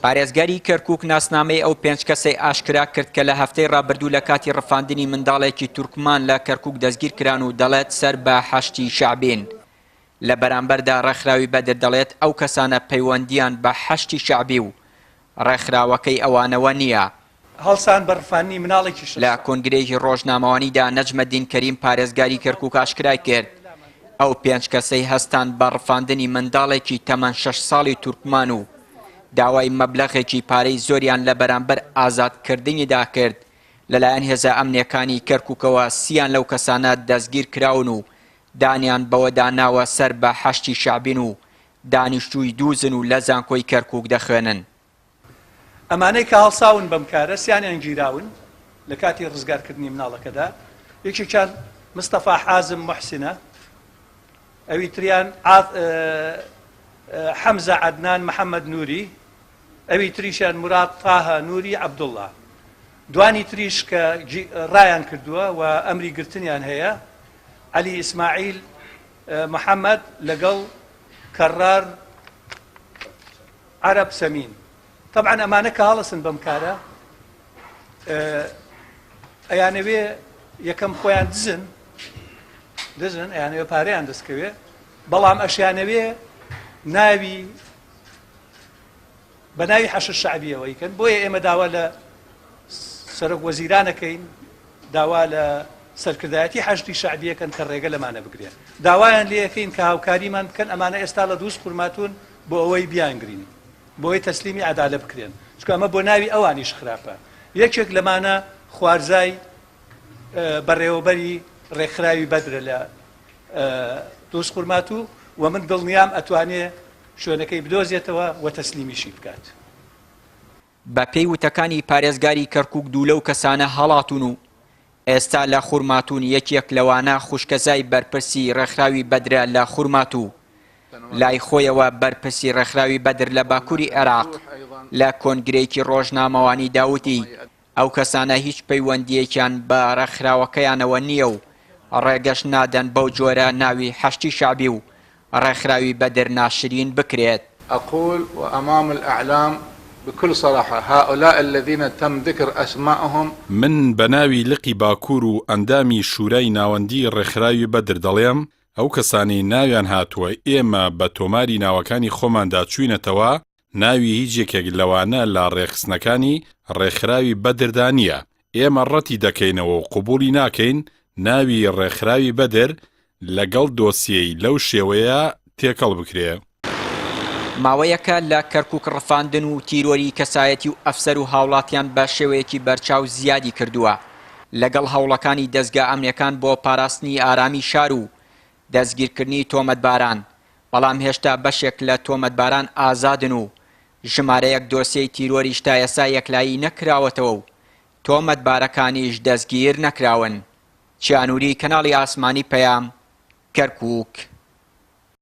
پارێزگاری کەرکوک ناسنامەی ئەو پێنج کەسەی ئاشکرا کرد کە لە هەفتەی ڕابردوو لە کاتی ڕفاندنی منداڵێکی تورکمان لە کەرکوک دەستگیرکران و دەڵێت سەر بە حەشدی شەعبین. لە بەرامبەردا ڕێکخراوی بەدر دەڵێت ئەو کەسانە پەیوەندییان بە حەشدی شەعبی و ڕێکخراوەکەی ئەوانەوە نییە. هەڵسان بە ڕفاندنی مناڵێکی شەش لە ساڵ. کۆنگرەیەکی ڕۆژنامەوانیدا نەجمەدین کەریم پارێزگاری کەرکوک ئاشکرای کرد، ئەو پێنج کەسەی هەستان بە ڕفاندنی منداڵێکی تەمەن شەش ساڵی تورکمان و داوای مەبلەغێکی پارەی زۆریان لە بەرامبەر ئازادکردنیدا کرد، لەلایەن هێزە ئەمنییەکانی کەرکوکەوە سیان لەو کەسانە دەستگیرکراون و دانیان بەوەدا ناوە سەر بە حەشدی شەعبین و دانیشتووی دووزن و لە زانکۆی کەرکوک دەخوێنن. ئەمانەی کە هەڵساون بەم کارە سیانیان گیراون لە کاتی ڕزگارکردنی مناڵەکەدا، یەکێکیان مستەفا حازم موحسنە، ئەوی تریان حەمزە عەدنان محەمەد نوری، ئەوی تریشیان موراد تاها نوری عەبدوڵڵا. دوانی تریش کە ڕایان کردووە و ئەمری گرتنیان هەیە، عەلی ئیسماعیل محەمەد لەگەڵ کەڕار عەرەب سەمین، تەبعەن ئەمانە کە هەڵسن بەم کارە ئەیانەوێ یەکەم خۆیان دزن دزن ئەیانەوێ پارەیان دەستکەوێ بەڵام ئەشیانەوێ ناوی بە ناوی حەشد شەعبیەوە یکەن بۆیە ئێمە داوا لە سەرۆک وەزیرانەکەین داوا لە سەرکردایەتی حەشدی شەعبیەکەن کە ڕێگە لەمانە بگرێن داوایان لێەکەین کە هاوکاریمان بکەن ئەمانە ئێستا لە دووز خورماتون بۆ ئەوەی بیانگرین بۆ ئەوەی تەسلیمی عەدالە بکرێن چونکە ئەمە بۆ ناوی ئەوانیش خراپە یەکێک لەمانە خوارزای بەڕێوەبەری ڕێکخراوی بەدرە لە دووزخورماتوو و من دڵنیام ئەتوانێ شوێنەکەی بدۆزێتەوە و تەسلیمیشی بکات. بە پێی وتەکانی پارێزگاری کەرکوک دوو لەو کەسانە هەڵاتوون و ئێستا لە خورماتوون یەکێک لەوانە خوشکەزای بەرپرسی ڕێکخراوی بەدرە لە خورماتوو. لای خۆیەوە بەرپرسی ڕێکخراوی بەدر لە باکوری عێراق لە کۆنگرەیەکی ڕۆژنامەوانیدا وتی ئەو کەسانە هیچ پەیوەندییەکیان بە ڕێکخراوەکەیانەوە نییە و ڕێگەش نادەن بەو جۆرە ناوی حەشدی شەعبی و ڕێکخراوی بەدر ناشرین بکرێت. اقول وامام الاعلام بكل صراحة هؤلاء الذین تم ذکر اسمائهم. من بە ناوی لقی باکوور و ئەندامی شورای ناوەندیی ڕێکخراوی بەدر دەڵێم، ئەو کەسانەی ناویان هاتووە ئێمە بە تۆماری ناوەکانی خۆماندا چووینەتەوە، ناوی هیچ یەکێک لەوانە لە ڕێکخستنەکانی ڕێکخراوی بەدردا نییە، ئێمە ڕەتی دەکەینەوە و قبوڵی ناکەین ناوی ڕێکخراوی بەدر لەگەڵ دۆسیەی لەو شێوەیە تێکەڵ بکرێ. ماوەیەکە لە کەرکوک ڕفاندن و تیرۆری کەسایەتی و ئەفسەر و هاوڵاتیان بە شێوەیەکی بەرچاو زیادی کردووە، لەگەڵ هەوڵەکانی دەزگا ئەمنیەکان بۆ پاراستنی ئارامی شار و دەستگیرکردنی تۆمەتباران، بەڵام هێشتا بەشێک لە تۆمەتباران ئازادن و ژمارەیەک دۆسیەی تیرۆریش تا ئێستا یەکلایی نەکراوەتەوە و تۆمەتبارەکانیش دەستگیر نەکراون. چیانوری، کەناڵی ئاسمانی پەیام، کەرکوک.